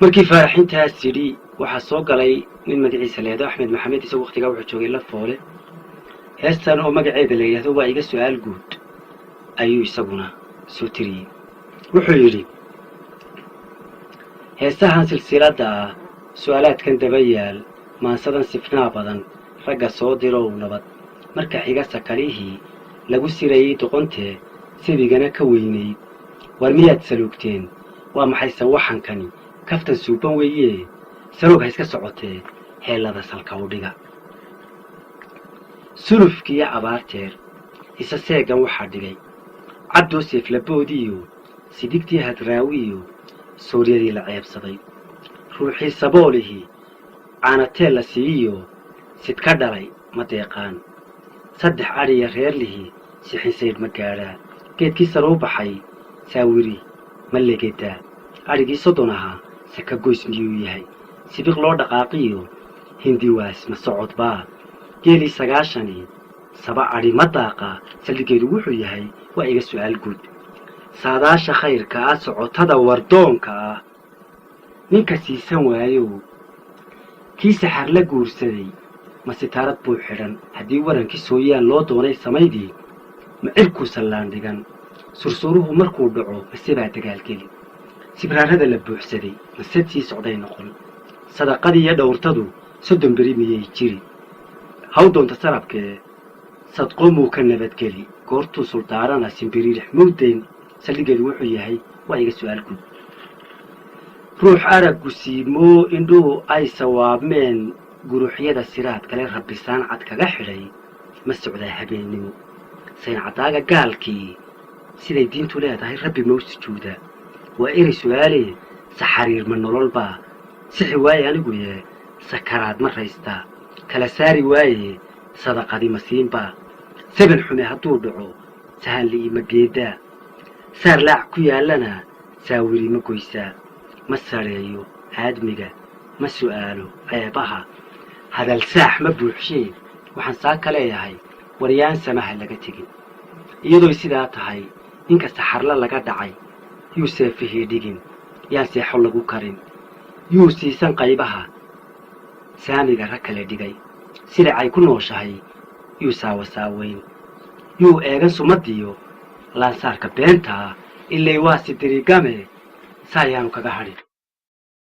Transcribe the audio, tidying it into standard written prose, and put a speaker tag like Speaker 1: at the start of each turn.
Speaker 1: Markii Faaraxintaas yidhi, waxaa soo galay nin magaciisa leedo Axmed Maxamed. Isagu waqtigaa wuxuu joogay La Foole. Heestan oo magaceeda la yidhahdo "Waa iga su-aal guud" ayuu isaguna soo tiriyey. Wuxuu yidhi: "Heesahan silsiladda ah, su'aalaadkan daba yaal, maansadan sifnaa badan, ragga soo dirow nabad. Marka xiga, sakalihii lagu sirayey doqontee sabigana ka weynayd, war miyaad saluugteen? Waa maxayse waxankani? Kaftan suuban weeye, saroog ha iska socotee, heellada salka u dhiga. Sulufkiiyo abaarteer isa seegan waxaa dhigay Cabdoo Seeflaboodiyo sidigtii Hadraawiyo sooryadii la ceebsaday. Ruuxii saboolihii caanateel la siiyo sidka dhalay ma deeqaan. Saddex adhiya reerlihii sixinsaydh ma gaadhaa? Geedkii saruu baxay saawiri ma legedaa? Adhigii 30 ahaa saka goys miyuu yahay? Sibiq loo dhaqaaqiyo hindiwaas ma socodbaa? Geelii 90 saba adhi ma daaqaa? Saldhiggeedu wuxuu yahay waa iga su'aal guud. Saadaasha khayrka ah, socotada wardoonka ah, ninka siisan waayow, kii saxar la guursaday ma sitaarad buu xidhan? Haddii warankii sooyaan loo doonay samaydii, ma cirkuu sallaan dhigan? Sursuruhu markuu dhaco mase baa dagaalgeli? Sibraarada la buuxsaday masad sii socday noqon? Sadaqadii iyo dhowrtadu 30 beri miyay jiri? Haw doonta sarabkee sadqomuu ka nabadgeli? Goortuu suldaarana simbiriirix mawdayn? Saldhiggeedu wuxuu yahay waa iga su'aal guud. Ruux araggu siimoo, indhuhu ay sawaabmeen, guruxyada siraad kale rabbisaan cad kaga xidhay, ma socdaa habeennimo? Sayncadaaga gaalkii siday diintu leedahay Rabbi mau sujuudaa? Waa erey su'aalee. Saxariir ma nololbaa? Sixi waaye anigu yee, sakaraad ma raystaa? Kala saari waaye, sadaqadi ma siinbaa? Saban xume hadduu dhaco sahanli'i ma geeddaa? Saar laac ku yaallana saawiri ma goysaa? Ma sadheeyo aadmiga, ma su'aalo ceebaha, hadal saax ma buuxshee. Waxaan saa ka leeyahay, waryaan samaha laga tegin. Iyadoy sidaa tahay, ninka saxarla laga dhacay yuu seefihii dhigin, yaan seexo lagu karin, yuu siisan qaybaha saamiga rag kale dhigay. Silicay ku nooshahay yuu saawasaaweyn, yuu eegan sumadiyo laansaarka beentaa, ilay waa sidirigame, saa yaanu kaga hadhin."